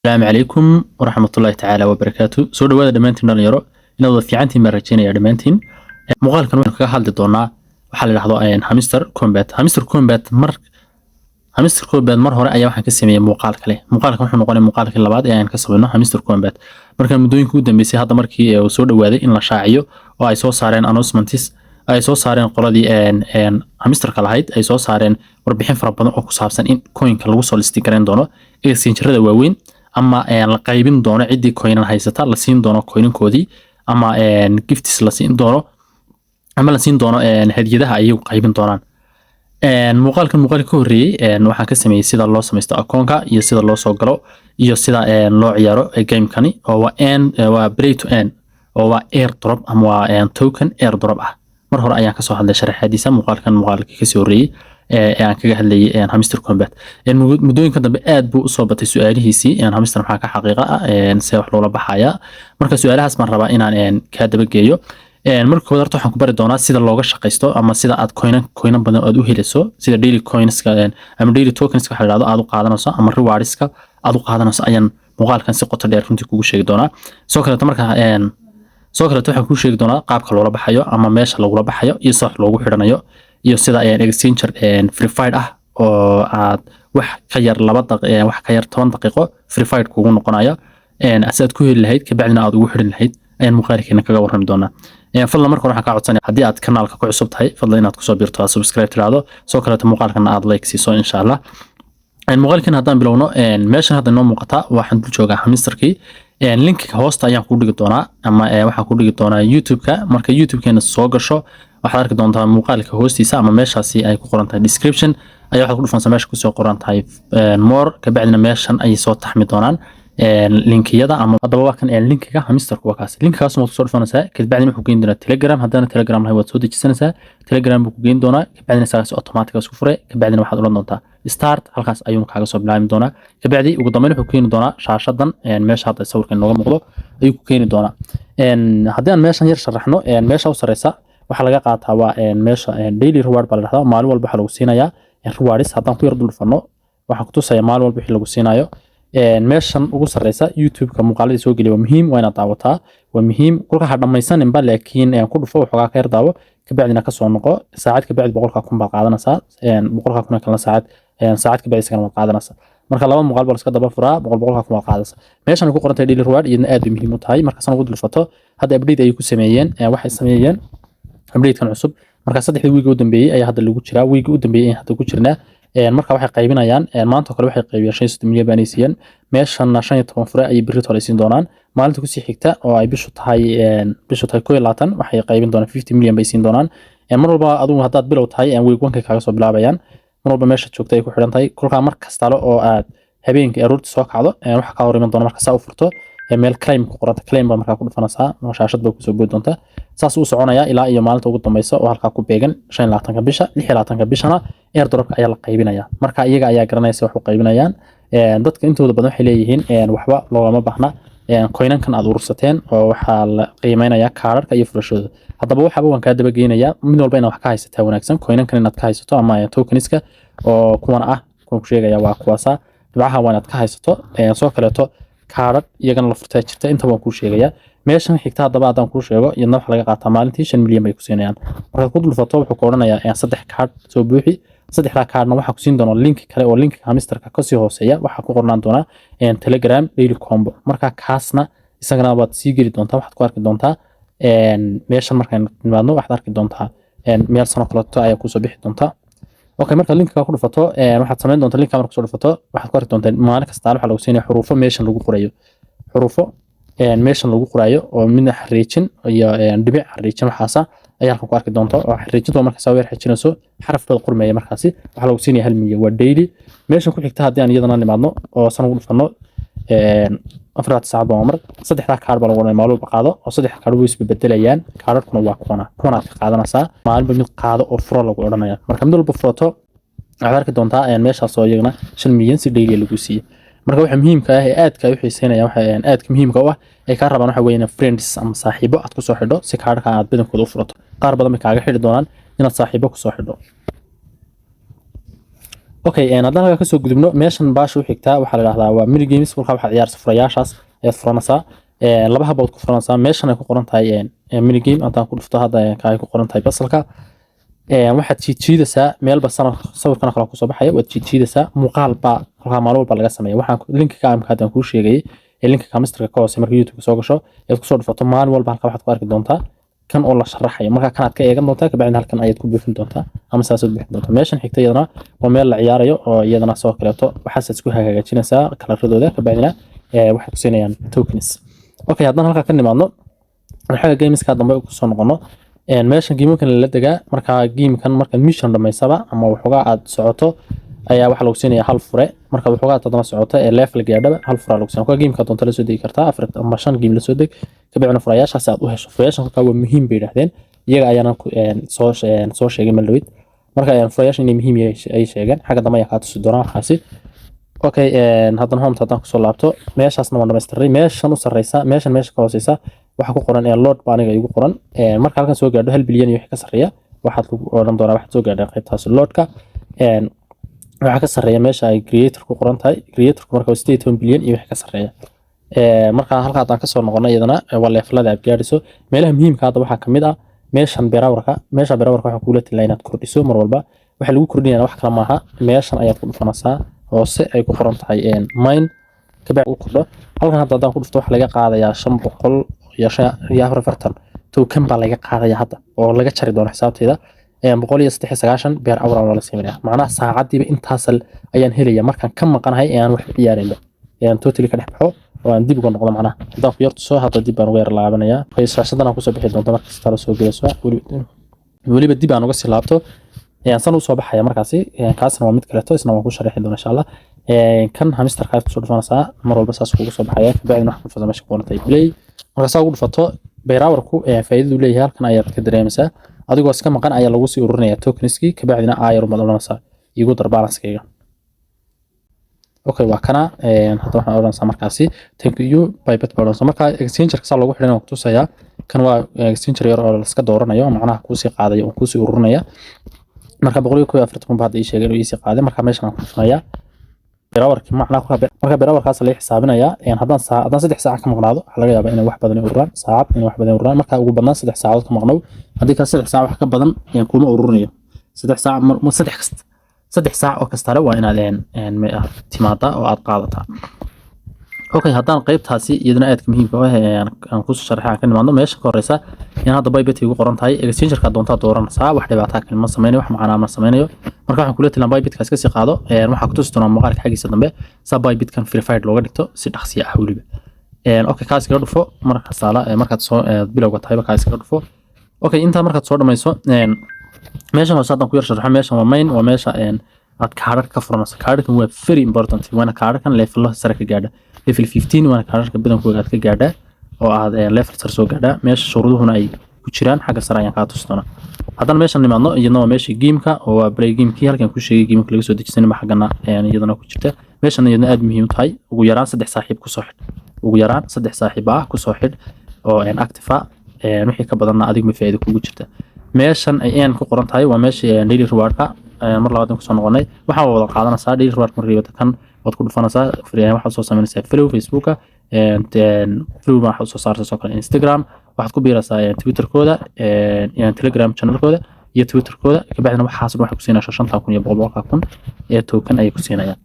Asalaamu calaykum waraxmatullaahi tacaala wabarakaatu. Soo dhawaada dhammaantiin dhalinyaro, inaad wada fiicantiin baan rajeynaya dhammaantiin. Muuqaalkan waxaan kaga hadli doonaa waxaa la dhahdo Hamster Combat. Hamster Combat mar, Hamster Combat mar hore ayaa waxaan ka sameeyey muuqaal kale. Muuqaalkan wuxuu noqonaya muuqaalkii labaad ee aan ka samayno Hamster Combat. Marka muddooyinkii u dambeysay, hadda markii uu soo dhawaaday in la shaaciyo oo ay soo saareen announcements, ay soo saareen qoladii Hamsterka lahayd, ay soo saareen warbixin fara badan oo ku saabsan in coinka lagu soo listi gareyn doono exchangerada waaweyn ama la qaybin doono, ciddii coinan haysata la siin doono coinankoodii ama gifts la siin doono ama la siin doono hadiyadaha ay iyagu qaybin doonaan. Muuqaalkan muuqaalka ka horreeyey waxaan ka sameeyey sida loo samaysto akoonka iyo sida loo soo galo iyo sida loo ciyaaro gamekani, oo waa n waa play to earn, oo waa airdrop ama waa token airdrop ah. Mar hore ayaan kasoo hadlay sharaxaadiisa muuqaalkan muuqaalkii kasii horreeyey ee aan kaga hadlayay Hamster Combat. Muddooyinka dambe aad buu usoo batay su-aalihiisii: Hamster maxaa ka xaqiiqa ah, see wax loola baxaya? Marka su-aalahaas baan rabaa inaan kaa dabageeyo. Marka koowaad horta waxaan ku bari doonaa sida looga shaqaysto ama sida aad coinan badan aad u helayso, sida daily coinska ama daily tokenska waxa la dhahdo aad u qaadanayso ama rewardska aad u qaadanayso ayaan muuqaalkan si qoto dheer runtii kugu sheegi doonaa. Soo kaleeto marka soo kaleeto waxaan kuu sheegi doonaa qaabka loola baxayo ama meesha lagula baxayo iyo sida wax loogu xidhanayo iyo sida exchanger verified ah oo aad wax ka yar wax ka yar 10 daqiiqo verified kugu noqonayo si aad ku heli lahayd, kabacdina aad ugu xidhan lahayd ayaan muuqaalkeena kaga warrami doonaa. Fadlan marka hore waxaan kaa codsanaya, haddii aad kanaalka ku cusub tahay, fadlan inaad kusoo biirto, aad subscribe tiraahdo, soo kaleeto muuqaalkana aad like siiso, insha Allah. Muuqaalkan haddaan bilowno, meeshan hadda inoo muuqata waxaan dul joogaa Hamsterkii. Linkiga hoosta ayaan kuu dhigi doonaa ama waxaan ku dhigi doonaa YouTube-ka. Marka YouTube-keena soo gasho, waxaad arki doontaa muuqaalka hoostiisa ama meeshaasi ay ku qoran tahay description ayaa waxaad ku dhufanaysaa meesha kusoo qoran tahay more. Kabacdina meeshan ayay soo taxmi doonaan linkiyada. Ama haddaba waa kan linkiga Hamsterku, waa kaas. Linkigaas waad kusoo dhufanaysaa, kabacdina wuxuu geyn doonaa Telegram. Haddana Telegram lahayn, waad soo dejisanaysaa, Telegram buu ku geyn doonaa. Kabacdina isagaas automatic isku fure. Kabacdina waxaad odhan doontaa start, halkaas ayuu kaaga soo bilaabmi doonaa. Kabacdi ugu dambeyn wuxuu keeni doonaa shaashadan meesha hadda sawirka inooga muuqdo ayuu ku keeni doonaa. Haddii aan meeshan yar sharaxno, meesha u sareysa waxaa laga qaataa waa meesha daily reward baa la dhahdaa. Maalin walba waxaa lagu siinayaa rewards. Haddaan ku yar dul dhufano, waxaan kutusaya maalin walba wixii lagu siinayo. Meeshan ugu sareysa YouTube-ka muuqaaladii soo geliya waa muhiim, waa inaad daawataa, waa muhiim. Kolka ha dhammaysaninba, laakiin ku dhufo, waxoogaa ka yar daawo, kabacdina kasoo noqo. Saacad kabacdi 100,000 baad qaadanaysaa, 100,000 kalena saacad kabacdi isagana waad qaadanaysaa. Marka laba muuqaal baa laska daba furaa, boqol 100,000 waad qaadanaysaa. Meeshan ay ku qoran tahay daily reward iyadna aad bay muhiim u tahay. Marka san ugu dulfato, hadda update ayay ku sameeyeen. Waxay sameeyeen update-kan cusub. Marka 3dii wiigi u dambeeyey ayaa hadda lagu jiraa, wiigi u dambeeyey ayaan hadda ku jirnaa. Marka waxay qaybinayaan, maanta oo kale waxay qaybiyeen 35 milyan baanay siiyeen. Meeshanna 15 fure ayay berri hore siin doonaan. Maalinta kusii xigta oo ay bishu tahay 21, waxay qaybin doonaan 50 milyan bay siin doonaan. Mar walba adigu haddaad bilow tahay, week one-kay kaaga soo bilaabayaan. Mar walba meesha joogta ay ku xidhan tahay. Kolkaa mar kastale oo aad habeenkii aroortii soo kacdo, waxa kaa hor iman doona marka saa u furto meel claim ku qoranta. Claim baa markaa ku dhufanaysaa, shaashad baa kusoo boodi doonta. Saas uu soconaya ilaa iyo maalinta ugu dambeysa oo halkaa ku beegan 25-ka bisha. 26-ka bishana airdropka ayaa la qaybinaya. Marka iyaga ayaa garanaya si wax u qaybinayaan. Dadka intooda badan waxay leeyihiin waxba loogama baahna coinankan aad urursateen, oo waxaa la qiimeynayaa kaararka iyo furashooda. Haddaba waxaaba waan kaa dabageynayaa, mid walba inaad wax ka haysataa wanaagsan, coinankan inaad ka haysato ama tokeniska oo kuwan ah, kuwan ku sheegaya waa kuwaasa. Dhibcaha waa inaad ka haysato. Soo kaleeto kaararh iyagana la furtaa jirta, inta waan kuu sheegayaa. Meeshan xigta haddaba haddaan kuu sheego, iyadna waxa laga qaataa maalintii 5 milyan bay ku siinayaan. Markaad ku dulfato, wuxuu ku odhanayaa saddex kaadh soo buuxi. Saddexdaa kaadhna waxaa ku siin doona link kale oo linka Hamsterka kasii hooseeya. Waxaa ku qornaan doonaa Telegram daily combo. Marka kaasna isagana waad sii geli doontaa. Waxaad ku arki doontaa meeshan markaan nimaadno, waxaad arki doontaa meel sano kaleeto ayaa kusoo bixi doonta. Okay, markaad linka ku dhufato, waxaad samayn doontaa, linka marka kusoo dhufato, waxaad ku arki doontaa maalin kasta waxaa lagu siinaya xuruufo meeshan lagu qorayo, xuruufo meeshan lagu qorayo oo midna xariijin iyo dhibic xariijin waxaasa ayaa halkan ku arki doonta. Oo xariijinta waa marka saa weer xijinayso, xaraf baad qormaya. Markaasi waxaa lagu siinaya 1 milyan, waa daily. Meeshan ku xigta haddii aan iyadana nimaadno oo san ugu dhufano, 4 saacad baa mar saddexdaa kaar baa lagu odhanaya maalin walba qaado, oo saddex kaar way isbedelayaan. Kaararkuna waa kuwana, kuwana aad ka qaadanaysaa. Maalinba mid qaado oo furo lagu odhanaya. Marka mid walba furato, waxaad arki doontaa meeshaas oo iyagana 5 milyan si daily lagu siiyey. Marka waxa muhiimka ah ee aadka ay u xiiseynayaan, waxa aadka muhiimka u ah ay kaa rabaan, waxa weeye friends ama saaxiibo aad kusoo xidho si kaararka aad badankooda u furato. Qaar badan bay kaaga xidhi doonaan inaad saaxiibo kusoo xidho. Okay, haddaan halkaa kasoo gudubno, meeshan baasha u xigtaa waxaa la dhahdaa waa mini games. Kolkaa waxaad ciyaarsa furayaashaas ayaad furanaysaa. Laba habood ku furanaysaa. Meeshan ay ku qoran tahay mini game haddaan ku dhufto hadda, ka ay ku qoran tahay puzzle-ka, waxaad jiidjiidaysaa meelba sanad sawirkan kale kusoo baxaya, waad jiidjiidaysaa. Muuqaal baa halkaa maalin walba laga sameeya. Waxaan linkiga amka haddaan kuu sheegayay ee linka Hamsterka ka hoose, marka YouTube soo gasho eed kusoo dhufato, maalin walba halkaa waxaad ku arki doontaa kan oo la sharaxayo. Marka kanaad ka eegan doontaa, kabacdina halkan ayaad ku buuxin doontaa ama saasaad buuxin doontaa. Meeshan xigta iyadana waa meel la ciyaarayo oo iyadana soo kaleeto waxaasaad isku hagaajinaysaa kalaradooda, kabacdina waxay ku siinayaan tokens. Okay, haddaan halkaa ka nimaadno, xagga gameska dambe kusoo noqono, meeshan gamekan lala degaa. Markaa gamekan markaad mission dhamaysaba ama waxoogaa aad socoto ayaa waxaa lagu siinaya hal fure. Markaad waxoogaa haddana socoto ee level gaadhaba, hal furaa lagu siinaya. Kuwa gameka doonta la soo degi kartaa, afar ama shan game la soo deg, kabacdina furayaashaas aad u hesho. Furayaashan kolkaa waa muhiim bay yidhaahdeen, iyaga ayaana soo sheegay maldhawid. Marka furayaashan inay muhiim yahay ay sheegeen, xagga dambe ayaa kaa tusi doonaa waxaasi. Okay, haddana hometa haddaan kusoo laabto, meeshaasna waan dhamaystiray. Meeshan u sarreysa, meeshan meesha ka hooseysa waxaa ku qoran lord baa aniga igu qoran. Marka halkan soo gaadho 1 bilyan iyo wixii ka sarreeya, waxaad lagu odhan doonaa waxaad soo gaadhay qaybtaas lordka. Waxaa ka sarreeya meesha ay creator ku qoran tahay. Creatorku marka waa 18 bilyan iyo wixii ka sarreeya. Marka halka haddaan kasoo noqono, iyadana waa levelada aad gaadhayso. Meelaha muhiimka hadda waxaa kamid ah meeshan per hourka. Meesha per hourka waxaan kugula talinayaa inaad kordhiso mar walba. Waxa lagu kordhinaya wax kale maaha, meeshan ayaad ku dhufanaysaa hoose ay ku qoran tahay mine, kabacdi u kordho. Halkan hadda haddaan ku dhufto, waxaa laga qaadayaa 545 token baa laga qaadaya hadda oo laga jari doono xisaabteyda. 193 per hour waa la sameynaya, macnaha saacadiiba intaas ayaan helaya markaan ka maqanahay ee aan wax ciyaarinba, ee aan totally ka dhex baxo oo aan dib uga noqdo. Macnaha haddaan ku yar tuso, hadda dib baan uga yar laabanayaa. Okay, shaashadan aan kusoo bixi doonto markasta la soo gelayso, weliba dib aan uga sii laabto ayaan san usoo baxaya markaasi. Kaasna waa mid kaleeto, isna waan ku sharaxi doona insha Allah. Kan Hamsterka aad kusoo dhufanaysaa, mar walba saas kugu soo baxaya. Kabacdina waxaad ku dhufataa meesha ku qorantay play. Marka saa ugu dhufato, per hourku faa'iidadu leeyahay halkan ayaad ka dareemaysaa. Adigoo iska maqan ayaa lagu sii ururinaya tokenskii, kabacdina aayar umaad odhanaysaa igu dar balancekayga. Okay, waa kana. Hadda waxaan odhanaysaa markaasi thank you Bybit baa odhanaysaa. Marka exchangerka saa loogu xidhan waan kutusayaa. Kan waa exchanger yar oo laska dooranayo, macnaha kuusii qaadaya oo kuusii ururinaya. Marka 141 baa hadda ii sheegay inuu iisii qaaday. Marka meeshan aan ku dhufanayaa per hourki, macnaha marka per hourkaas la xisaabinayaa. Haddaan 3 saac ka maqnaado, waxaa laga yaabaa inay wax badan i ururaan, saacad inay wax badan ururaan. Marka ugu badnaan 3 saacadood ka maqnow. Haddii kale 3 saac wax ka badan kuma ururinayo. 3 saac saddex kasta, 3 saac oo kastale waa inaad timaadaa oo aad qaadataa. Okay, haddaan qaybtaasi iyadana aadka muhiimka u ah aan kusoo sharaxay aan ka nimaadno, meesha ka horeysa in hadda Bybit igu qoran tahay, exchangerka doontaa dooranaysaa, wax dhibaataa kale ma sameynayo, wax macnaa ma sameynayo. Marka waxaan kula talin Bybit-ka iska sii qaado. Waxaa ku tusi doonaa muuqaalka xaggiisa dambe saa Bybit-kan verified looga dhigto si dhaqsiya ah weliba. Okay, kaas iskaga dhufo marka saala markaad soo bilowga tahayba, kaas iskaga dhufo. Okay, intaa markaad soo dhamayso, meeshan hoose haddaan ku yar sharaxo, meeshan waa main, waa meesha aad kaadhar ka furanayso. Kaadharkan waa very important, waana kaadharkan level sare ka gaadha, level 15 waana kaadharka badankooga aad ka gaadhaa oo aad level sare soo gaadhaa. Meesha shuruuduhuna ay ku jiraan xagga sare ayaan kaa tusi doonaa. Haddana meeshan nimaadno, iyadna waa meesha gameka oo waa play gamekii halkan ku sheegay, gameka laga soo dejisanay xaggana iyadana ku jirta. Meeshan iyadna aad muhiim u tahay. Ugu yaraan saddex saaxiib kusoo xidh, ugu yaraan saddex saaxiib ah kusoo xidh oo active ah. Wixii ka badanna adiga ma faa'iido kugu jirta. Meeshan ay n ku qoran tahay waa meesha daily rewardka. Mar labaad kusoo noqonay, waxaa wada qaadanaysaa daily reward. Marka kan waad ku dhufanaysaa, waxaad soo samaynaysaa follow Facebooka, follow waxaad soo saaraysaa soo kale Instagram, waxaad ku biiraysaa Twitterkooda, Telegram channelkooda iyo Twitterkooda. Kabacdina waxaas dhan waxay ku siinaysaa shanta kun iyo boqol boqolka kun ee token ayay ku siinayaan.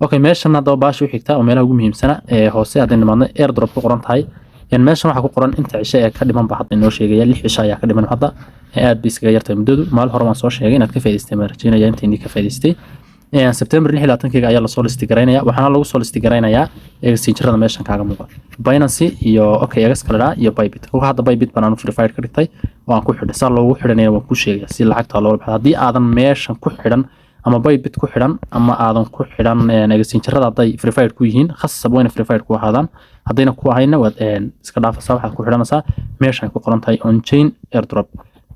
Okay, meeshan haddaba baasha u xigta oo meelaha ugu muhiimsana ee hoose haddii nimaadno, airdrop ku qoran tahay. Meeshan waxaa ku qoran inta cisho ee ka dhiman baa hadda inoo sheegaya. 6 cisho ayaa ka dhiman hadda, aad bay iskaga yartahay muddadu. Maalin hore waan soo sheegay, inaad ka faa'iidaystay baan rajeynaya intaynii ka faa'iidaystay. September 26-keyga ayaa lasoo list garaynaya, waxaana lagu soo list garaynayaa exchangerada meeshan kaaga muuqda, Binance iyo OKX kale dhaa iyo Bybit. Kolka hadda Bybit baan aanu verified ka dhigtay oo aan ku xidhay. Saa loogu xidhanaya waan ku sheegaya si lacagta loola baxdo. Haddii aadan meeshan ku xidhan ama Bybit ku xidhan ama aadan ku xidhan exchangerada, hadday verified ku yihiin, khasab wayna verified ku ahaadaan. Haddayna ku ahayna, waad iska dhaafaysaa, waxaad ku xidhanaysaa meeshan ay ku qoran tahay on chain airdrop.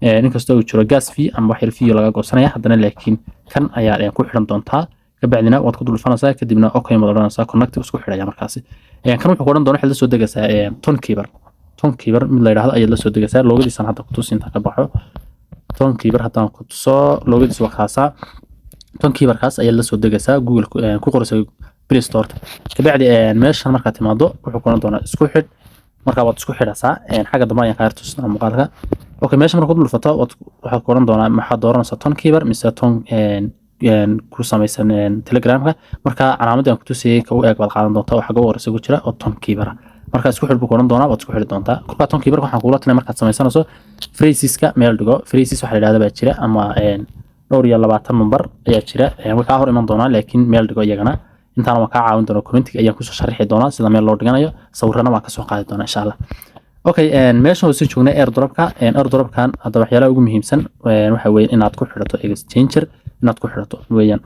Inkastoo uu jiro gas fee ama wax yar fee laga goosanaya haddana, laakiin kan ayaa ku xidhan doontaa. Kabacdina waad ku dulfanaysaa, kadibna okay maad odhanaysaa, connect isku xidhaya markaasi. Kan wuxuu ku odhan doona waxaad la soo degaysaa Tonkeeper. Tonkeeper mid la yidhaahdo ayaad la soo degaysaa. Loogadiisan hadda kutus intaan ka baxo. Tonkeeper haddaan ku tuso, loogadiis waa kaasaa. Tonkeeperkaas ayaad la soo degaysaa, Google ku qoraysa Play Store. Kabacdi meeshan markaad timaado, wuxuu ku oran doonaa isku xidh. Markaa waad isku xidhaysaa. Xagga dambe ayaan kaa tusinaa muuqaalka. Okay, meesha markaad ku dhufato, waxaad ku oran doonaa maxaad dooranaysaa, Tonkeeper mise ton ku samaysan Telegramka? Marka calaamadii aan ku tusayay ka u eeg baad qaadan doontaa oo xagga u horeysa ku jira oo Tonkeeper ah. Marka isku xidh buu ku oran doonaa, waad isku xidhi doontaa. Kolkaa Tonkeeper waxaan kugula talinaya, markaad samaysanayso, phraseska meel dhigo. Phrases waxa la yidhahda baa jira ama dhowr iyo labaatan number ayaa jira, way kaa hor iman doonaa, laakiin meel dhigo iyagana. Intaana waan kaa caawin doonaa, commentiga ayaan kusoo sharixi doonaa sida meel loo dhiganayo, sawirana waan kasoo qaadi doonaa, insha Allah. Okay, meesha hoose joognay airdropka. Airdropkan hadda waxyaalaha ugu muhiimsan waxa weeye inaad ku xidhato exchanger, inaad ku xidhato weeyaan.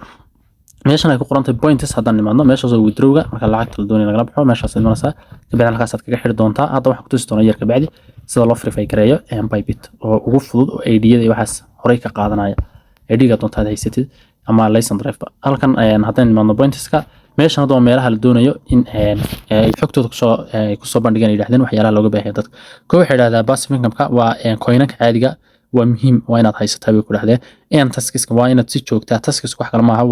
Meeshan ay ku qoran tahay points haddaan nimaadno, meeshaas oo withdrawga, marka lacagta la doonayo lagala baxo, meeshaas imanaysaa. Kabacdi halkaasaad kaga xidhi doontaa. Hadda waxaan kutusi doonaa yar kabacdi sida loo verify gareeyo Bybit oo ugu fudud oo ID-yada iyo waxaas horey ka qaadanaya, ID-ga doonta aad haysatid ama license drive. Halkan haddaan nimaadno pointska, meeshan hadda waa meelaha la doonayo in ay xogtooda kusoo bandhigaan, yidhahdeen waxyaalaha looga baahan yahay dadka. Ko waxay yidhahdaa passive income-ka waa coinanka caadiga, waa muhiim, waa inaad haysataa bay ku dhahdeen. En taskiska waa inaad si joogtaa. Taskiska wax kale maaha,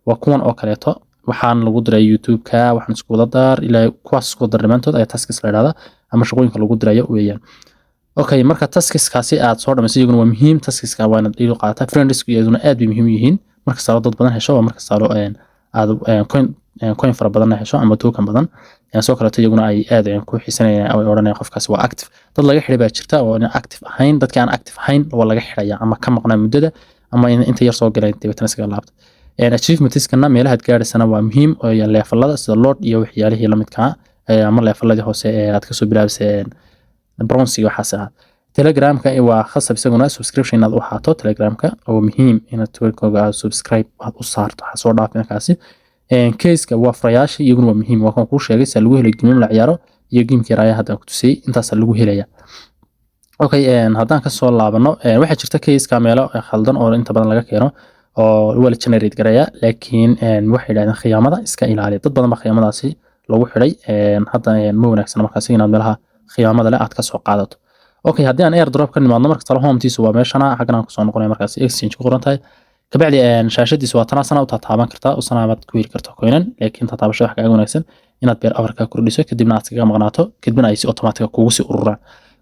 waa kuwan oo kaleeto waxaan lagu diray YouTube-ka, waxaan isku wada dar ilaa kuwaas isku wada dar, dhammaantood ayaa taskis la yidhahdaa ama shaqooyinka lagu dirayo weeyaan. Okay, marka taskiskaasi aad soo dhamayso, iyaguna waa muhiim. Taskiska waa inaad iyadu qaadataa. Friendsku iyaduna aad bay muhiim u yihiin. Markasta dad badan hesho waa markasta aad coin fara badanna hesho ama token badan. Soo kaleeto iyaguna ay aad ku xiisanayaan oo ay odhanayaan qofkaasi waa active. Dad laga xidhay baa jirta oo aan active ahayn. Dadka aan active ahayn waa laga xidhaya ama ka maqnaa muddada ama inta yar soo galeen dabeetana iskaga laabta. Achievementskana meelahaad gaadhaysana waa muhiim oo levelada sida lord iyo waxyaalihii la midkaa ama leveladii hoose ee aad kasoo bilaabisay, bronze iyo waxaas ahaa. Telegramka waa khasab isaguna subscription inaad u ahaato Telegramka, oo muhiim inaad Twitterkooga aad subscribe aad u saarto, ha soo dhaafin kaasi. Keyska waa furayaasha, iyaguna waa muhiim. Waa kan kuu sheegay saa lagu helay game la ciyaaro iyo gamekii raaya hadda ku tusiyey, intaasaa lagu helaya. Okay, haddaan kasoo laabano, waxaa jirta keyska meelo khaldan oo inta badan laga keeno oo waa la generate garaya, laakiin waxay yidhahdeen khiyaamada iska ilaaliya. Dad badan baa khiyaamadaasi lagu xidhay. Hadda ma wanaagsana markaasi inaad meelaha khiyaamada leh aad kasoo qaadato. Okay, haddii aan airdrop ka nimaadno, marka talo hometiisu waa meeshana. Xaggan aan kusoo noqonaya, markaasi exchange ku qoran tahay. Kabacdi shaashadiisu waa tanaa, sana u tataaban kartaa oo sana baad ku heli kartaa coinan, laakiin tataabashada wax kaaga wanaagsan inaad per hourka kordhiso, kadibna aad iskaga maqnaato, kadibna ay si automatic kugu sii ururaan.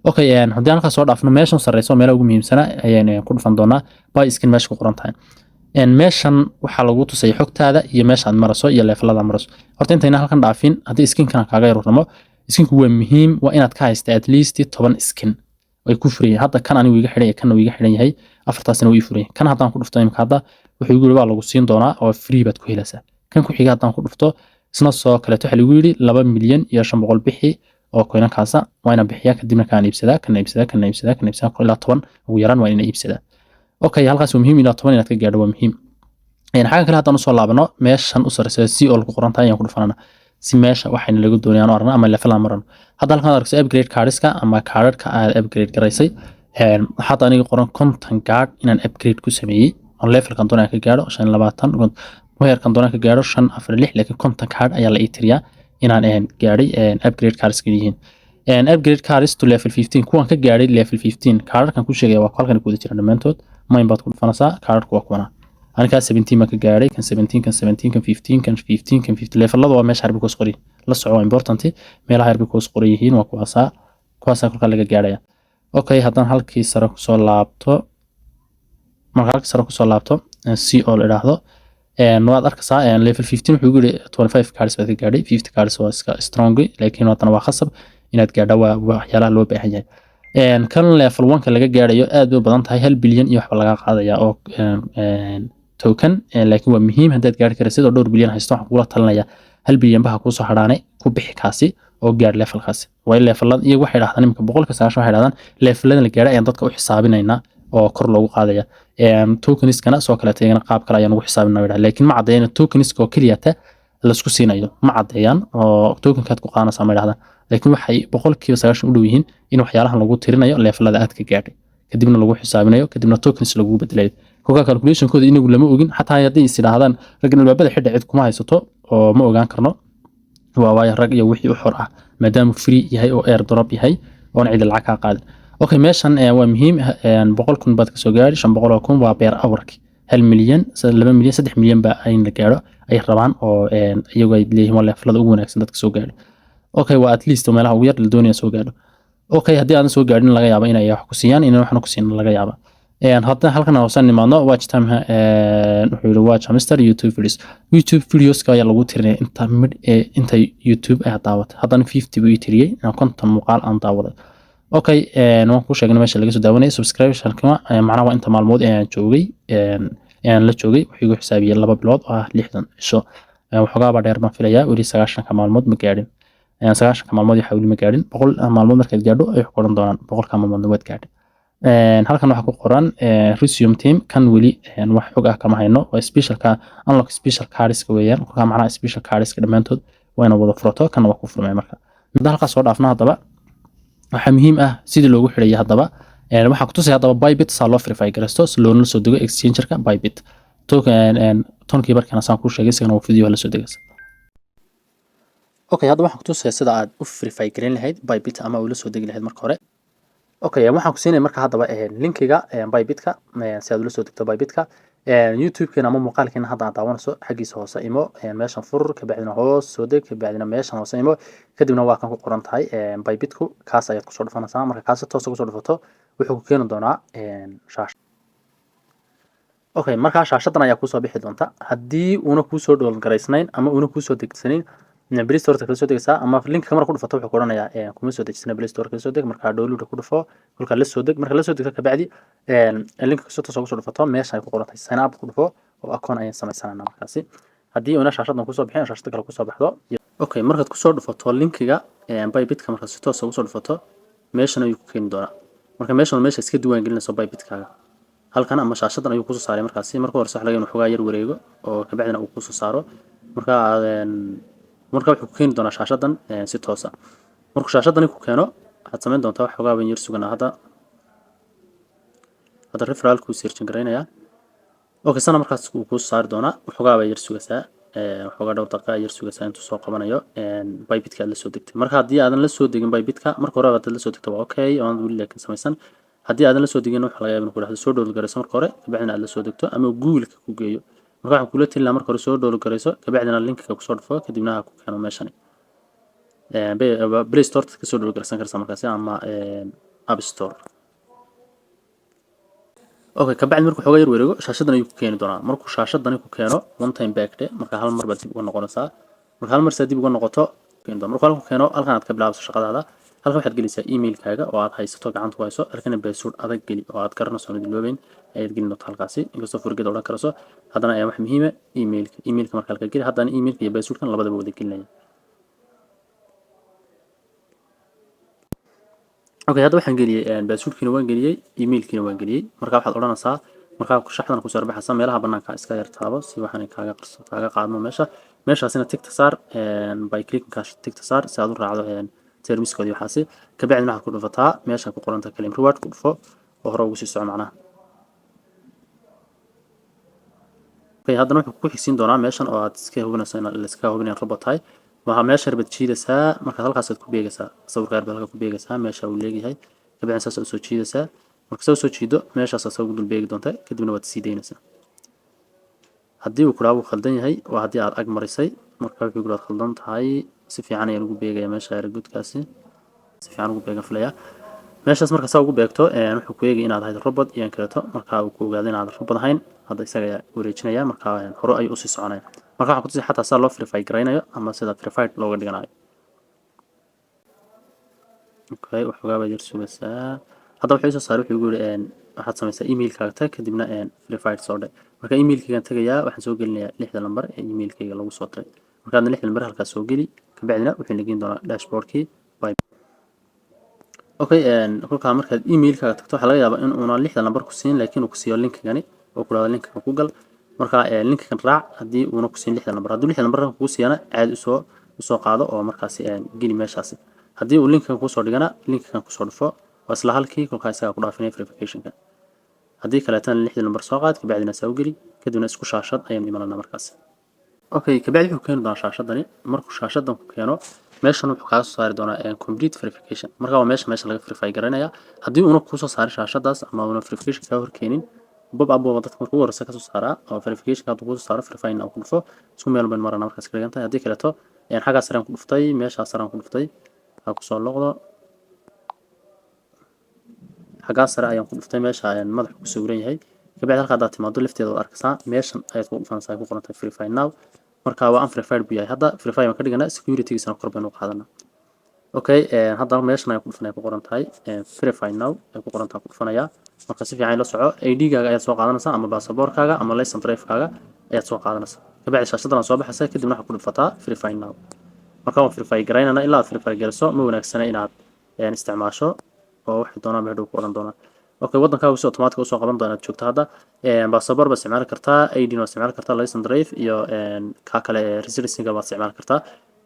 Okay, haddii aan halkaas soo dhaafno, meeshan sarreyso, meelaha ugu muhiimsana ayaan ku dhufan doonaa, buy skin meesha ku qoran tahay. Meeshan waxaa lagu tusaya xogtaada iyo meesha aad marayso iyo levelada marayso. Horta intayna halkan dhaafin, haddii skinkan kaaga yar warramo, skinku waa muhiim. Waa inaad ka haysta at least 10 skin ay ku furan yihiin. Hadda kan anigu iga xidhan yahay, kanna wuu iga xidhan yahay, afartaasina wuu ii furan yahay. Kan haddaan ku dhufto imika hadda, wuxuu igu yidhi waa lagu siin doonaa oo free baad ku helaysaa. Kan ku xiga haddaan ku dhufto isna soo kaleeto, waxaa lagu yidhi 2,500,000 bixi oo coinankaasa. Waa inaan bixiyaa, kadibna kaan iibsadaa, kana iibsadaa, kana iibsadaa, kana iibsadaa, ilaa 10 ugu yaraan waa inaan iibsadaa. Okay, halkaas waa muhiim, ilaa 10 inaad ka gaadho waa muhiim. Xagga kale haddaan usoo laabano, meeshan u sarreysa si oo lagu qoran tahay ayaan ku dhufanana, si meesha waxayna laga doonayaan u aragno ama level aan marano. Hadda halkan aad arkayso upgrade cardska ama kaadhadhka aad upgrade garaysay, hadda aniga qoran 50 card inaan upgrade ku sameeyey oo levelkan doonaya ka gaadho 25, heerkan doonaya ka gaadho shan, afar, lix, laakiin 50 card ayaa la ii tiriyaa inaan gaadhay, upgrade cardska yihiin upgrade cards to level 15, kuwan ka gaadhay level 15. Kaadhadhkan ku sheegaya waa halkan ku wada jiraan dhammaantood. Main baad ku dhufanaysaa, kaadhadhku waa kuwana. Anigaa 17 baan ka gaadhay, kan 17, kan 17, kan 15, kan 15, kan 15. Levelada waa meesha harbi kuhoos qoran, la soco, waa important. Meelaha harbi kuhoos qoran yihiin waa kuwaasaa, kuwaasaa kolkaa laga gaadhaya. Okay, haddaan halkii sare kusoo laabto, marka halkii sare kusoo laabto si oo la idhaahdo, waad arkaysaa level 15 wuxuu yiri 25 cards baad ka gaadhay. 50 cards waa iska strong, laakiin haddana waa khasab inaad gaadho, waa waxyaalaha loo baahan yahay. Kan level 1 ka laga gaadhayo aad bay u badan tahay, 1 bilyan iyo waxba laga qaadaya oo token, laakiin waa muhiim haddaad gaari karaysid oo dhowr bilyan haysto. Waxaan kugula talinaya 1 bilyan baha kuusoo hadhaane, ku bixi kaasi oo gaadh levelkaasi. Waa levelada iyagu waxay dhahdaan imika 90% waxay dhahdaan levelada la gaadhay ayaan dadka u xisaabinaynaa oo kor loogu qaadaya. Tokeniskana soo kaleeto iyagana qaab kale ayaan ugu xisaabinaa bay dhahdaan, laakiin ma caddeeyaan tokeniska oo keliyata laisku siinayo, ma caddeeyaan oo tokenkaad ku qaadanaysaa ma dhahdaan, laakiin waxay 90% u dhow yihiin in waxyaalahan lagu tirinayo levelada aad ka gaadhay, kadibna lagu xisaabinayo, kadibna tokens lagu bedelayo. Kolka calculationkooda inagu lama ogin, xataa haddii is idhaahdaan raggan albaabada xidha, cid kuma haysato oo ma ogaan karno. Waa waayo rag iyo wixii u xor ah, maadaama free yahay oo airdrop yahay oon cidi lacag kaa qaadin. Okay, meeshan waa muhiim. 100,000 baad kasoo gaari, 500,000 waa per hourki. 1 milyan, 2 milyan, 3 milyan ba in la gaadho ay rabaan, oo iyagu ay leeyihiin waa levelada ugu wanaagsan dadka soo gaadho. Okay, waa at least meelaha ugu yar la doonaya soo gaadho. Okay, haddii aadan soo gaadhin, laga yaabo inay wax ku siiyaan, inay waxna ku siin laga yaaba. Hadda halkan hoose nimaadno, watch time, wuxuu yidhi watch Hamster YouTube videos. YouTube videoska ayaa lagu tirinaya inta mid ee inta YouTube ayaa daawatay. Haddana 50 buu ii tiriyey, inaan 50 muuqaal aan daawaday. Okay, waan kuu sheegnay meesha laga soo daawanayay. Subscription-ka macnaha waa inta maalmood ee aan joogay, ee aan la joogay. Wuxuu igu xisaabiyey 2 bilood oo ah 60 cisho. Waxoogaa baa dheer baan filayaa, weli 90-ka maalmood ma gaadhin. 90-ka maalmood waxaa weli ma gaadhin. 100 maalmood markaad gaadho ay ku odhan doonaan 100-ka maalmoodna waad gaadhay. Halkan waxaa ku qoran resume team. Kan weli wax xog ah kama hayno. Waa specialka, unlock special cardska weeyaan. Kolkaa macnaha special cardska dhammaantood waa inaad wada furato. Kana waa ku furmay. Marka haddaan halkaas soo dhaafno, haddaba waxaa muhiim ah sidii loogu xidhayay. Haddaba waxaa kutusaya haddaba Bybit saa loo verify garaysto, si loona soo dego exchangerka Bybit token. Tonkii barkana saan kuu sheegay, isagana waa video la soo degaysa. Okay, hadda waxaan kutusaya sida aad u verify garan lahayd Bybit ama ula soo degi lahayd marka hore. Okay, waxaan ku siinaya marka haddaba linkiga Bybitka si aad ula soo degto Bybitka. YouTube-keena ama muuqaalkeena hadda aad daawanayso xaggiisa hoose imo, meeshan fur, kabacdina hoos soo deg, kabacdina meeshan hoose imo, kadibna waa kan ku qoran tahay Bybitku. Kaas ayaad kusoo dhufanaysaa. Marka kaas si toosa kusoo dhufato, wuxuu ku keeni doonaa shaasha. Okay, markaa shaashadan ayaa kusoo bixi doonta. Haddii uuna kuusoo download garaysnayn ama uuna kuusoo degsanayn, Play Store kala soo degaysaa, ama linka marka ku dhufato wuxuu ku odhanayaa kuma soo dejisana, Play Store kala soo deg. Markaa download ku dhufo, kolkaa la soo deg. Marka la soo degto kabacdi, linka kasoo toos ugu soo dhufato, meesha ay ku qoran tahay sign up ku dhufo, oo akoon ayaan samaysanayna markaasi. Haddii uuna shaashadan kusoo bixin, shaashada kale kusoo baxdo. Okay, markaad kusoo dhufato linkiga Bybitka, markaad si toos ugu soo dhufato, meeshan ayuu ku keeni doonaa. Marka meeshan meesha iska diiwaan gelinayso Bybitkaaga, halkan ama shaashadan ayuu kusoo saaray. Markaasi marka hore sax laga inuu xogaa yar wareego oo kabacdina uu kusoo saaro. Marka aad marka wuxuu ku keeni doonaa shaashadan si toosa. Markuu shaashadani ku keeno, waxaad samayn doontaa wax xogaa ban yar suganaa. Hadda referral-kuu searching garaynayaa. Okay, sana markaas uu kuu saari doonaa. Waxoogaa baa yar sugaysaa, waxoogaa dhowr daqiiqa yar sugaysaa intuu soo qabanayo Bybitka aad la soo degtay. Marka haddii aadan la soo degin Bybitka marka hore, hadaad la soo degto waa okay, oo aan weli laakiin samaysan. Haddii aadan la soo degin, waxa laga yaaba inuu ku dhahdo soo download garayso marka hore, kabacdina aad la soo degto ama Google-ka ku geeyo. Marka waxaan kula talin lahaa marka hore soo download garayso, kabacdina linkiga kusoo dhufo, kadibna ha ku keeno meeshani. Play Store kasoo download garaysan kartaa markaasi ama App Store. Okay, kabacdi markuu xoogaa yar wareego, shaashadan ayuu ku keeni doonaa. Markuu shaashadani ku keeno, one time back dhe. Marka hal mar baad dib uga noqonaysaa. Marka hal mar saa dib uga noqoto keeni doona. Markuu halkan ku keeno, halkan aad ka bilaabayso shaqadaada. Halkan waxaad gelaysaa emailkaaga oo aad haysato, gacanta ku hayso. Halkana password adag geli oo aad garanayso, oonad iloobeyn ayaad gelin doonta halkaasi. Inkastoo forget odhan karayso, haddana ayaa wax muhiima emailka. Emailka marka halka geli. Haddana emailka iyo passwordkan labadaba wada gelinaya. Okay, hadda waxaan geliyey passwordkiina waan geliyey, emailkiina waan geliyey. Marka waxaad odhanaysaa, markaa shaxdan kusoo arbaxaysa, meelaha banaanka iska yar taabo si waxaan kaaga qarso, kaaga qaadmo meesha. Meeshaasina tickta saar, by clicking tickta saar si aad u raacdo termskoodii waxaasi. Kabacdina waxaad ku dhufataa meesha ku qoranta claim reward, ku dhufo oo hore ugu sii soco macnaha. Okay, haddana wuxuu ku xigsiin doonaa meeshan oo aad iska hubinayso in la iska hubinayo robot tahay. Waxaa meesha yar baad jiidaysaa. Markaad halkaas aad ku beegaysaa, sawirka yar baad halka ku beegaysaa meesha uu leeyahay, kabacdina saas aad usoo jiidaysaa. Marka saa usoo jiido, meeshaas aad ugu dul beegi doontaa, kadibna waad sii daynaysaa. Haddii uu kudhaa wuu khaldan yahay, waa haddii aad ag marisay. Marka wuxuu kudhaa khaldan tahay. Si fiican ayaan ugu beegaya meesha yar, godkaasi si fiican ugu beegan filaya meeshaas. Marka saa ugu beegto, wuxuu ku eegay inaad ahayd robot iyo in kaleeto. Marka uu ku ogaado inaad robot ahayn, hadda isaga ayaa wareejinaya. Marka hore ayuu usii soconaya. Marka waxaan kutusay xataa saa loo verify garaynayo ama sida verified looga dhiganayo. Okay, waxoogaa baad yar sugaysaa. Hadda wuxuu isoo saaray, wuxuu igu yidhi waxaad samaysaa emailkaaga tag, kadibna verified soo dhe. Marka emailkaygaan tagayaa, waxaan soo gelinayaa lixda lambar ee emailkayga lagu soo diray. Markaadna lixda lambar halkaas soo geli, kabacdina wuxuu na geyn doonaa dashboardkii. Okay, kolkaa markaad emailkaaga tagto, waxaa laga yaabaa in uuna lixda lambar ku siin, laakiin uu ku siiyo linkigani oo ku dhahdo linkigan ku gal. Marka linkigan raac haddii uuna ku siin lixda lambar. Hadduu lixda lambar kugu siiyana, caadi usoo qaado oo markaasi geli meeshaasi. Haddii uu linkigan kusoo dhigana, linkigan kusoo dhufo, waa isla halkii. Kolkaa isagaa ku dhaafinaya verificationka. Haddii kaleetana lixda lambar soo qaad, kabacdina saa u geli, kadibna isku shaashad ayaan imananaa markaas. Okay, kabacdi wuxuu keeni doonaa shaashadani. Markuu shaashadan ku keeno, meeshan wuxuu kaaga soo saari doonaa complete verification. Marka waa meesha laga verify garanaya. Haddii uuna kusoo saarin shaashadaas ama uuna verification kaa horkeenin, Pop up buu dadka marka ugu horeysa kasoo saaraa oo verification hadduu kusoo saaro, verify now ku dhufo. Isku meel baynu marana markaas ka dhigan tahay. Haddii kaleeto xaggaa sareen ku dhuftay, meeshaa sareen ku dhuftay, ha kusoo noqdo. Xaggaa sare ayaan ku dhuftay, meesha madaxu ku sawiran yahay. Kabacdi halka haddaad timaado lafteeda waad arkaysaa, meeshan ayaad ku dhufanaysaa ay ku qoran tahay verify now. Marka waa unverified buu yahay hadda, verify baan ka dhiganaa, securitygiisana kor baynu u qaadanaa. Okay, hadda meeshan ayaan ku dhufanaya ku qoran tahay verify now ay ku qoran tahay ku dhufanayaa. Marka si fiican la soco, ID-gaaga ayaad soo qaadanaysaa ama baasaboorkaaga ama license drive-kaaga ayaad soo qaadanaysaa. Kabacdi shaashadan soo baxaysa, kadibna waxaad ku dhufataa verify now. Marka waan verify garaynana. Ilaa aad verify garayso ma wanaagsana inaad isticmaasho oo waxay doonaan bay hadhow ku odhan doonaan. Okay, waddankaagu si automatic usoo qaban doona inaad joogto hadda. Baasaboor baad isticmaali kartaa, ID baad isticmaali kartaa, license drive iyo kaa kale ee residency-ga baad isticmaali kartaa.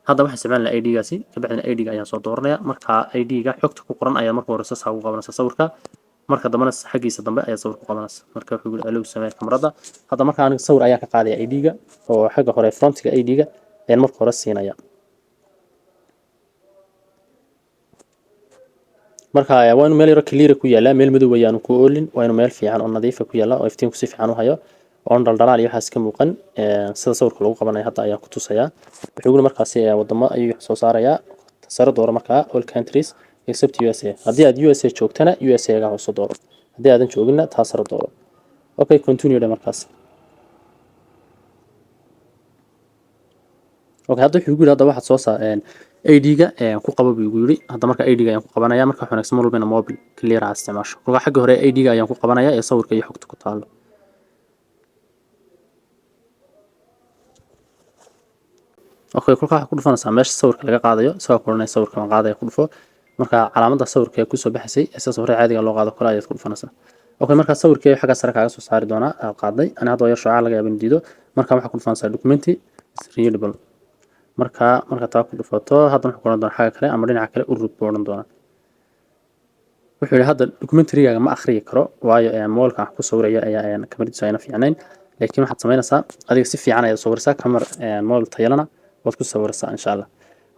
Hadda waxaan isticmaalnaa ID-gaasi. Kabacdina ID-ga ayaan soo dooranaya. Marka ID-ga xogta ku qoran ayaa marka horeysa saa ugu qabanaysa sawirka, marka dambena xaggiisa dambe ayaa sawir ku qabanaysa. Marka wuxuu yiri allow samee kamarada. Hadda marka aniga sawir ayaa ka qaadaya ID-ga oo xagga hore frontiga ID-ga ayaan marka hore siinaya. Marka waa inuu meel yaro clear ku yaallaa, meel madow ayaanu ku oolin. Waa inuu meel fiican oo nadiifa ku yaalla oo iftiinku si fiican u hayo oon dhaldhalaal iyo waxaas ka muuqan. Sida sawirka lagu qabanayo hadda ayaan ku tusayaa. Wuxuu yiri markaasi wadamo ayuu soo saarayaa, sare dooro. Markaa all countries except USA. Haddii aad USA joogtana USA ga hoose dooro, haddii aadan jooginna taa sare dooro. Okay, continue dhe markaas. Okay, hadda wuxuu yiri hadda waxaad soo saa ID-ga ku qabo buu igu yiri. Hadda marka ID-ga ayaan ku qabanaya. Marka wax wanaagsan mar walba ina mobile clear aad isticmaasho. Kolka xagga hore ID-ga ayaan ku qabanaya ee sawirka iyo xogta ku taalo. Okay, kolka waxaad ku dhufanaysaa meesha sawirka laga qaadayo. Isagoo ku odhanaya sawirka waan qaadaya, ku dhufo. Marka calaamadda sawirka ee kusoo baxaysay ee sida sawirada caadiga loo qaado kale ayaad ku dhufanaysaa. Okay, marka sawirkii xagga sare kaaga soo saari doonaa aad qaaday. Ani hadda waa yar shucaac, laga yaabo inuu diido. Marka waxaad ku dhufanaysaa document is readable. Marka taa ku dhufato, haddana wuxuu ku odhan doonaa xagga kale ama dhinaca kale u rog buu odhan doonaa. Wuxuu yidhi hadda documentarygaaga ma akhriyi karo, waayo mobilka aan ku sawiraya ayaa kamaradiisu ayna fiicnayn. Laakiin waxaad samaynaysaa adiga si fiican ayaad sawiraysaa, kamar mobil tayalana waad ku sawiraysaa insha Allah.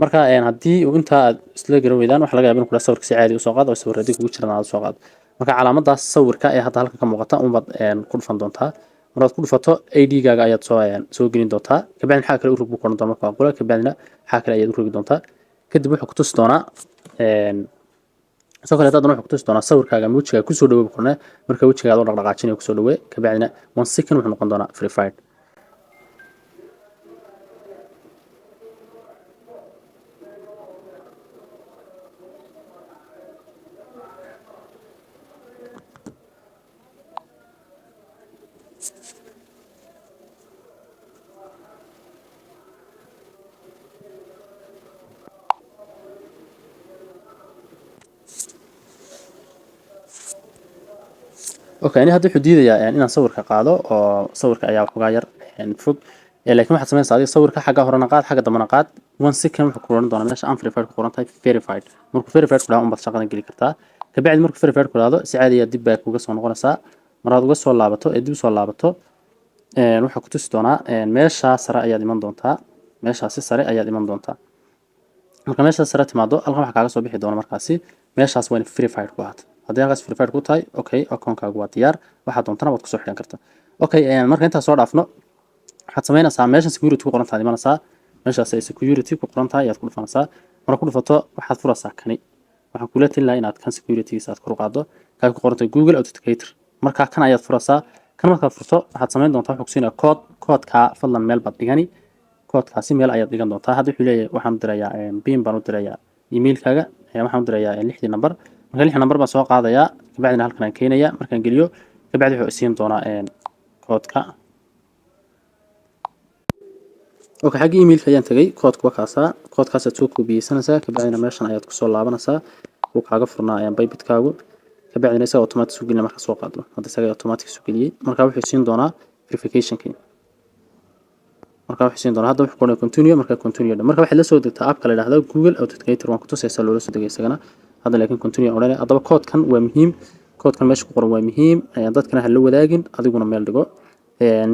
Marka haddii uu intaa aad isla garan weydaan, waxa laga yaaba in kula sawirka si caadi usoo qaado oo sawir haddii kugu jiraan aad usoo qaado. Marka calaamadaas sawirka ee hadda halkan ka muuqata unbaad ku dhufan doontaa. Markaad ku dhufato ID-gaaga ayaad soo gelin doontaa. Kabacdina xagga kale u rog buu ku odhan doonaa. Marka waa qula, kabacdina xagga kale ayaad u rogi doontaa. Kadib wuxuu ku tusi doonaa sidoo kale haddana wuxuu ku tusi doonaa sawirkaaga ama wejigaaga kusoo dhawow buu ku. Marka wejigaaga oo dhaqdhaqaajinayo kusoo dhawee, kabacdina one second wuxuu noqon doonaa verified. Okay, ani hadda wuxuu diidayaa inaan sawirka qaado oo sawirka ayaa waxoogaa yar fog. Laakiin waxaad samaynaysaa adiga sawirka xagga horena qaad, xagga dambena qaad. One second wuxuu ku oran doonaa meesha unverified ku qoran tahay verified. Markuu verified ku dhaho unbaad shaqadan geli kartaa. Kabacdi markuu verified ku dhahdo, si caadi ah dib baa kuga soo noqonaysaa. Markaad uga soo laabato ee dib usoo laabato, wuxuu ku tusi doonaa meeshaa sare ayaad iman doontaa, meeshaasi sare ayaad iman doontaa. Marka meeshaas sare timaado, halkan waxaa kaaga soo bixi doona markaasi meeshaas waa in verified ku ahaato. Haddii halkaas verified ku tahay, okay, akoonkaagu waa diyaar, waxaad doontana waad kusoo xidhan kartaa. Okay, marka intaas soo dhaafno, waxaad samaynaysaa meeshan security ku qoran tahay imanaysaa. Meeshaas ay security ku qoran tahay ayaad ku dhufanaysaa. Marka ku dhufato, waxaad furaysaa kani. Waxaan kula talin lahaa inaad kan securitygiisa aad kor u qaaddo, kaay ku qoran tahay Google Authenticator. Marka kan ayaad furaysaa. Kan markaad furto, waxaad samayn doontaa wuxuu ku siinayaa code. Koodkaa fadlan meel baad dhigani, koodkaasi meel ayaad dhigan doontaa. Hadda wuxuu leeyahay waxaan u dirayaa pin baan u dirayaa emailkaaga, waxaan u dirayaa lixdii number. Marka lix number baan soo qaadayaa, kabacdina halkan aan keenayaa. Markaan geliyo kabacdi wuxuu isiin doonaa koodka. Okay, xagga emailka ayaan tagay, koodka waa kaasaa. Koodkaasaad soo koobiyeysanaysaa, kabacdina meeshan ayaad kusoo laabanaysaa wuu kaaga furnaa Bybitkaagu. Kabacdina isaga automatic soo gelina. Marka soo qaado hadda isaga automatic soo geliyey. Marka wuxuu siin doonaa verificationkii. Marka wuxuu siin doonaa hadda wuxuu qoray continue. Marka continue dhan, marka waxaad la soo degtaa appka la yidhaahdo Google Authenticator. Waan ku tusaysaa loola soo degay isagana hadda, laakiin continue odhanaya. Haddaba koodkan waa muhiim, koodkan meesha ku qoran waa muhiim. Dadkana ha la wadaagin, adiguna meel dhigo,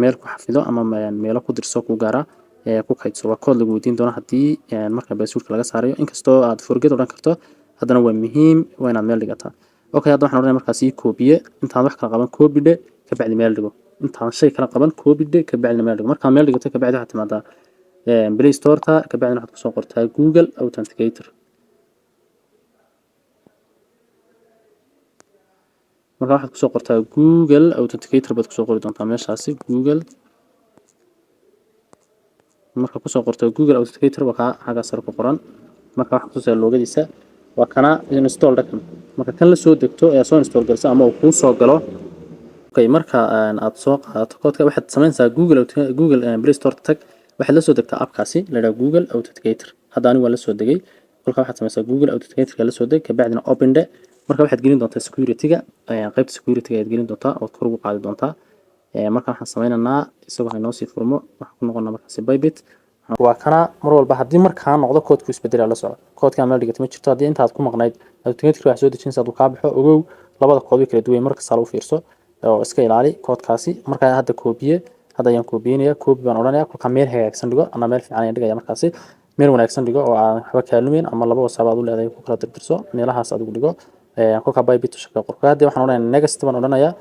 meel ku xafido ama meelo ku dirso ku gaara ku kaydso. Waa kood lagu weydiin doono haddii marka passwordka laga saarayo. Inkastoo aad forget odhan karto, haddana waa muhiim, waa inaad meel dhigataa. Okay, hadda waxaan odhanaya markaas ii koobiye. Intaan wax kala qaban, copy dhe. Kabacdi meel dhigo. Intaan shay kala qaban, copy dhe, kabacdina meel dhigo. Markaa meel dhigato kabacdi, waxaad timaadaa Play Store-ta, kabacdina waxaad kusoo qortaa Google Authenticator. Marka waxaad kusoo qortaa Google Authenticator baad kusoo qori doontaa meeshaasi. Google marka kusoo qorto, Google Authenticator waa kaa xagga sare ku qoran. Marka waxaa kutusaya logo-gadiisa, waa kana. Install dhakan. Marka kan la soo degto ee soo install garisa ama uu kuu soo galo, okay, marka aad soo qaadato koodka, waxaad samaynaysaa Google Play Store tag, waxaad la soo degtaa app-kaasi la yidhaha Google Authenticator. Hadda anigu waan la soo degay. Kolka waxaad samaysaa, Google Authenticator la soo deg, kabacdina open dhe. Marka waxaad gelin doontaa security-ga, qaybta security-ga ayaad gelin doontaa ood kor ugu qaadi doontaa. Marka waxaan sameynaynaa, isagoo haynoo sii furmo, waxaan ku noqonaa markaasi Bybit. Waa kana. Mar walba haddii markaa noqdo koodku isbedelaa, la soco. Koodkaan meel dhigatay ma jirto. Haddii intaad ku maqnayd authenticator wax soo dejinaysa hadduu kaa baxo, ogow labada kood way kala duwan. Markasta u fiirso oo iska ilaali koodkaasi. Markaa hadda koobiye, hadda ayaan koobiyeynaya, copy baan odhanaya. Kolkaa meel hagaagsan dhigo, ana meel fiican ayaan dhigaya. Markaasi meel wanaagsan dhigo oo aan waxba kaa lumeyn, ama laba WhatsApp aad u leedahay ku kala dirdirso, meelahaas adigu dhigo. Kolkaa Bybit shaqo qor. Hadda waxaan odhanaya next baan odhanayaa.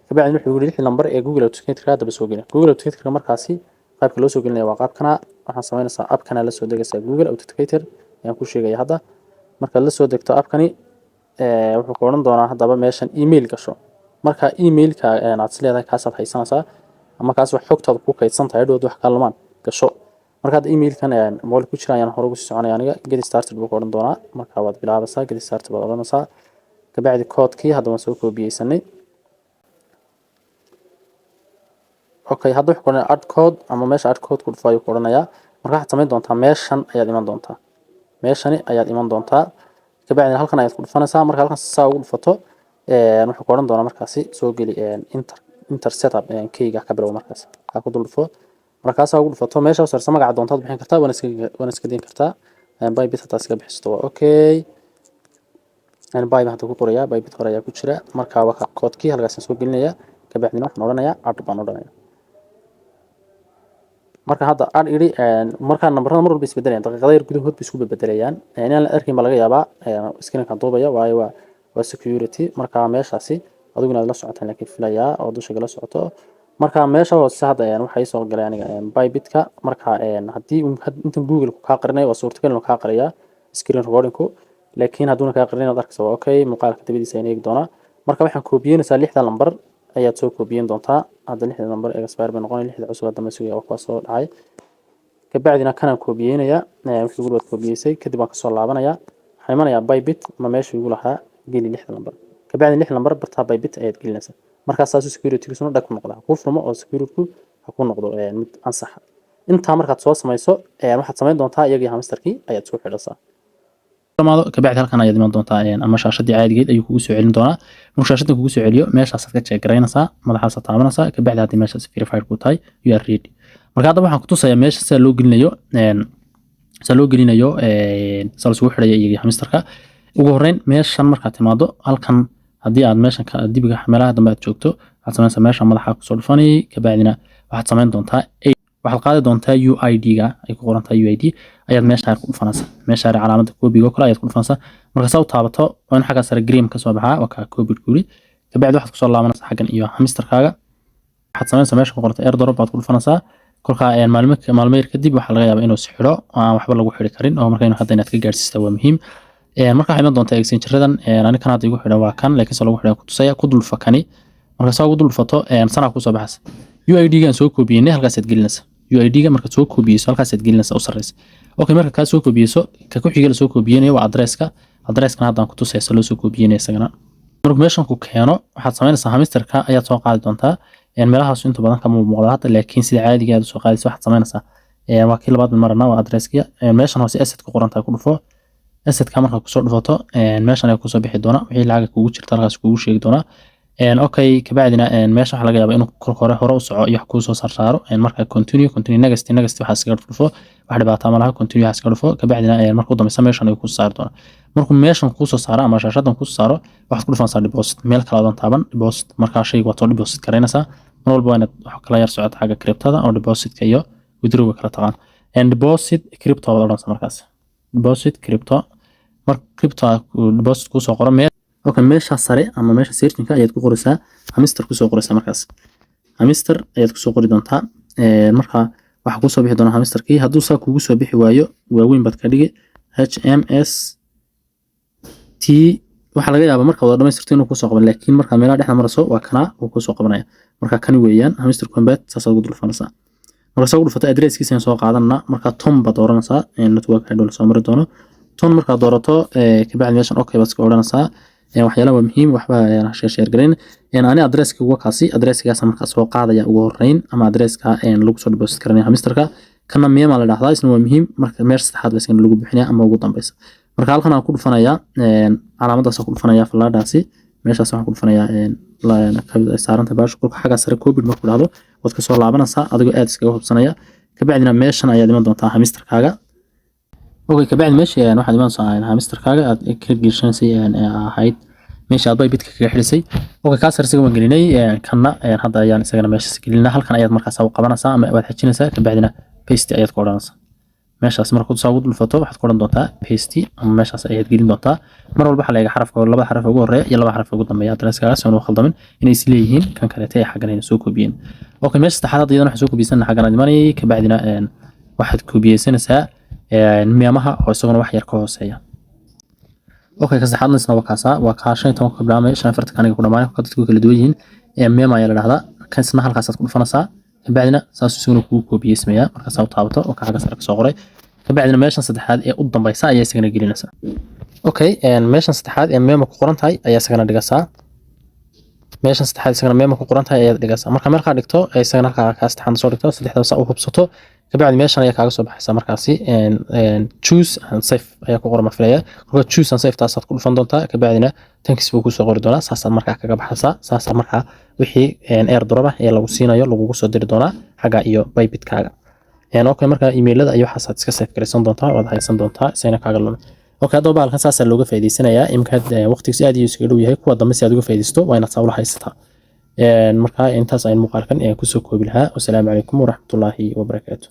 Kabacdi wuxuu yidhi lixdii lambar ee Google Authenticator haddaba soo gelin. Google Authenticator markaasi qaabka loo soo gelinaya waa qaabkana. Waxaan samaynaysaa, app-kana la soo degaysaa, Google Authenticator ayaan ku sheegaya hadda. Markaad la soo degto app-kani, wuxuu ku odhan doonaa haddaba meeshan email gasho. Marka emailka aad is leedahay kaasaad haysanaysaa ama kaas wax xogtaada ku kaydsan tahay, hadhow wax kaa lumaan, gasho. Marka hadda emailkan mobile ku jira ayaan hore ugu sii soconaya aniga. Get started buu ku odhan doonaa. Marka waad bilaabaysaa, get started baad odhanaysaa. Kabacdi koodkii hadda waan soo koobiyeysanay. Okay, hadda wuxuu ku odhanaya add code, ama meesha add code ku dhufo ayuu ku odhanayaa. Marka waxaad samayn doontaa, meeshan ayaad iman doontaa, meeshani ayaad iman doontaa, kabacdina halkan ayaad ku dhufanaysaa. Marka halkan saa ugu dhufato, wuxuu ku odhan doonaa markaasi soo geli enter setup keyga ka bilow. Markaas ha ku dul dhufo. Markaasaa ugu dhufato, meesha u sarsa magaca doontaad bixin kartaa, waana iska deyn kartaa. Bybit hataa iska bixisto waa okay. By baan hadda ku qorayaa, Bybit hore ayaa ku jira. Marka waa koodkii halkaasaan soo gelinaya, kabacdina waxaan odhanayaa add baan odhanaya. Marka hadda add idhi, markaa nambarada mar walba isbedelayaan, daqiiqada yar gudahood bay isku bedbedelayaan. Inaan la arkin baa laga yaabaa screenkan duubaya, waayo waa security. Marka meeshaasi adigu inaad la socotaan laakiin filayaa oo dusha kala socoto. Marka meesha hoose hadda waxaa soo galay aniga Bybitka. Marka haddii intan Google ku kaa qarinayo, waa suurtagal inuu kaa qariyaa screen recordingku, laakiin hadduuna kaa qarin inaad arkaysa waa okay. Muuqaalka dabadiisa ayaan eegi doonaa. Marka waxaan koobiyeynaysaa, lixda lambar ayaad soo koobiyeyn doontaa. Hadda lixda lambar expire bay noqonaya, lixda cusub hadda ma sugaya, waa kuwa soo dhacay. Kabacdina kanaan koobiyeynaya. Wixii ugu waad koobiyeysay kadib, waan kasoo laabanaya, waxaan imanayaa Bybit ama meesha igu lahaa geli lixda lambar. Kabacdi lix lambar bartaa Bybit ayaad gelinaysaa. Markaas saasuu securitygiisuna dhag ku noqda, ha kuu furmo oo securityku ha ku noqdo mid ansaxa. Intaa markaad soo samayso, waxaad samayn doontaa iyagii Hamsterkii ayaad isku xidhaysaa dhamaado. Kabacdi halkan ayaad iman doontaa ama shaashadii caadigeed ayuu kugu soo celin doonaa. Markuu shaashadan kugu soo celiyo, meeshaasaad ka check garaynaysaa, madaxaasaad taabanaysaa. Kabacdi haddii meeshaas verified ku tahay, you are ready. Marka haddaba waxaan kutusayaa meesha sida loo gelinayo, sida loo gelinayo, sida lasugu xidhayo iyagii Hamsterka. Ugu horreyn meeshan markaad timaado, halkan haddii aad meeshan dibiga meelaha dambe aad joogto, waxaad samaynaysaa meesha madaxa kusoo dhufanay. Kabacdina waxaad samayn doontaa, waxaad qaadi doontaa UID-ga ay ku qoran tahay UID ayaad meesha ku dhufanaysaa. Meesha calaamadda copy-ga oo kale ayaad ku dhufanaysaa. Marka saa u taabato, waa in xagga sare green ka soo baxaa. Waa kaa copy guri. Kabacdi waxaad kusoo laabanaysaa xaggan iyo Hamsterkaaga. Waxaad samaynaysaa, meesha ku qorata airdrop baad ku dhufanaysaa. Kolkaa maalmo yar kadib waxaa laga yaabaa inuu is xidho oo aan waxba lagu xidhi karin, oo marka inuu hadda inaad ka gaadhsiista waa muhiim. Marka waxaa iman doontaa exchange-radan. Ani kan hadda igu xidhan waa kan, laakiin se lagu xidhan kutusaya. Ku dul fakani. Marka saa ugu dul dhufato, sanaa kusoo baxaysa. UID-gaan soo koobiyeynay halkaasaad gelinaysa. UID-ga markaad soo koobiyeyso, halkaasaad gelinaysa u sarreysa. Okay, marka kaa soo koobiyeyso, ka ku xiga la soo koobiyeynayo waa adresska. Adresskana haddaan kutusaysa loo soo koobiyeynaya isagana. Markuu meeshan ku keeno, waxaad samaynaysaa, Hamsterka ayaad soo qaadi doontaa. Meelahaas inta badan kama muuqda hadda, laakiin sida caadiga aad usoo qaadaysa, waxaad samaynaysaa, waa kii labaad marana, waa adresskiya. Meeshan hoose asset ku qorantahay ku dhufo. Assetka markaa kusoo dhufato, meeshan ayaa kusoo bixi doona wixii lacaga kugu jirta, halkaas kugu sheegi doonaa. Okay, kabacdina meesha waxaa laga yaabaa inuu kolka hore hore u soco iyo wax kuu soo saarsaaro. Marka continue, continue, next, next, waxaa iskaga dhufo, wax dhibaataa ma laha. Continue waxaa iskaga dhufo. Kabacdina marka u dambeysa meeshan ayuu kusoo saari doonaa. Markuu meeshan kuusoo saaro ama shaashadan kuusoo saaro, waxaad ku dhufanaysaa deposit. Meel kale odan taaban, deposit. Markaa shayga waad soo deposit garaynaysaa. Mar walba waa inaad wax kala yar socota xagga cryptada oo depositka iyo withdrawga kala taqaan. Deposit crypto baad odhanaysaa. Markaas deposit crypto, marka crypto deposit kuusoo qoro meel. Okay, meesha sare ama meesha searching-ka ayaad ku qoraysaa Hamster, kusoo qoraysaa. Markaas Hamster ayaad kusoo qori doontaa. Marka waxaa kusoo bixi doona Hamsterkii. Hadduu saa kugu soo bixi waayo, waaweyn baad ka dhigi, HMST. Waxaa laga yaabaa marka wada dhamaystirto inuu kusoo qaban, laakiin markaa meelaha dhexda marayso waa kanaa, uu kusoo qabanaya. Marka kani weeyaan Hamster Combat, saasaad ugu dhufanaysaa. Marka saa ugu dhufato, addresskiisa ayaan soo qaadanaa. Marka TON baad dooranaysaa, network hadhow lasoo mari doono. TON markaad doorato kabacdi meeshan okay baad iska odhanaysaa. Waxyaalaha waa muhiim, waxba share gareyn. Ani addresska uga kaasi, addresskaas markaa soo qaadaya ugu horeyn, ama addresska lagu soo deposit garanaya Hamsterka. Kana mema la dhahdaa, isna waa muhiim. Marka meesha saddexaad ba isna lagu bixinaya ama ugu dambeysa. Marka halkan aan ku dhufanayaa, calaamadaas ku dhufanaya, fallaadhaasi meeshaas waxaan ku dhufanayaa saaranta baasha. Kolka xagga sare copied markuu dhahdo, waad kasoo laabanaysaa adigoo aad iskaga hubsanaya. Kabacdina meeshan ayaad iman doontaa Hamsterkaaga. Okay, kabacdi meesha waxaad imanaysaa Hamsterkaaga aad ka geshanaysay, ahayd meesha aad Bybitka kaga xidhisay. Okay, kaas isaga waan gelinay. Kanna hadda ayaan isagana meeshaas gelinaa. Halkan ayaad markaas u qabanaysaa ama waad xajinaysaa, kabacdina paste ayaad ku odhanaysaa meeshaas. Marka saa ugu dhufato, waxaad ku odhan doontaa paste ama meeshaas ayaad gelin doontaa. Mar walba waxaa la eega xarafka, labada xaraf ugu horeeya iyo labada xaraf ugu dambeeya addresskaaga, si aan u khaldamin inay isleeyihiin kan kaleete ee xaggan ayna soo koobiyeen. Okay, meesha saddexaad hadda iyadana waxaan soo koobiyeysanaa xaggan aad imanayay. Kabacdina waxaad koobiyeysanaysaa memaha oo isaguna wax yar ka hooseeya. Okay, ka saddexaadna isna waa kaasa, waa kaa 15 ka bilaabmaya, 45 aniga ku dhamaanay. Kolka dadku kala duwan yihiin, mema ayaa la dhahdaa kan isna. Halkaasaad ku dhufanaysaa, kabacdina saas isaguna kugu koobiyeysamaya. Markaasaa u taabato oo ka xagga sare kasoo qoray, kabacdina meeshan saddexaad ee u dambaysa ayaa isagana gelinaysaa. Okay, meeshan saddexaad ee memo ku qoran tahay ayaa isagana dhigaysaa. Meeshan saddexaad isagana memo ku qoran tahay ayaad dhigaysaa. Marka meelkaa dhigto, isagana halkaa kaa saddexaad soo dhigto, saddexdaa saa u hubsato, kabacdi meeshan ayaa kaaga soo baxaysa. Markaasi choose and save ayaa ku qoran, ma filaya. Marka choose and save taasaad ku dhufan doontaa, kabacdina thanks buu kusoo qori doonaa. Saasaad markaa kaga baxaysaa. Saasaa markaa wixii airdrop ah ee lagu siinayo lagugu soo diri doonaa xagga iyo Bybitkaaga. Okay, marka emailada iyo waxaasaad iska save garaysan doontaa, waad haysan doontaa isagana kaaga lumin. Okay, haddaba bahalkan saasaa looga faa'iidaysanayaa. Imika waqtigiisu aad iyo isaga dhow yahay. Kuwa dambe si aad uga faa'iidaysto waa inaad saa ula haysataa. Marka intaas ayaan muuqaalkan kusoo koobi lahaa. Wasalaamu calaykum waraxmatullaahi wabarakaatu.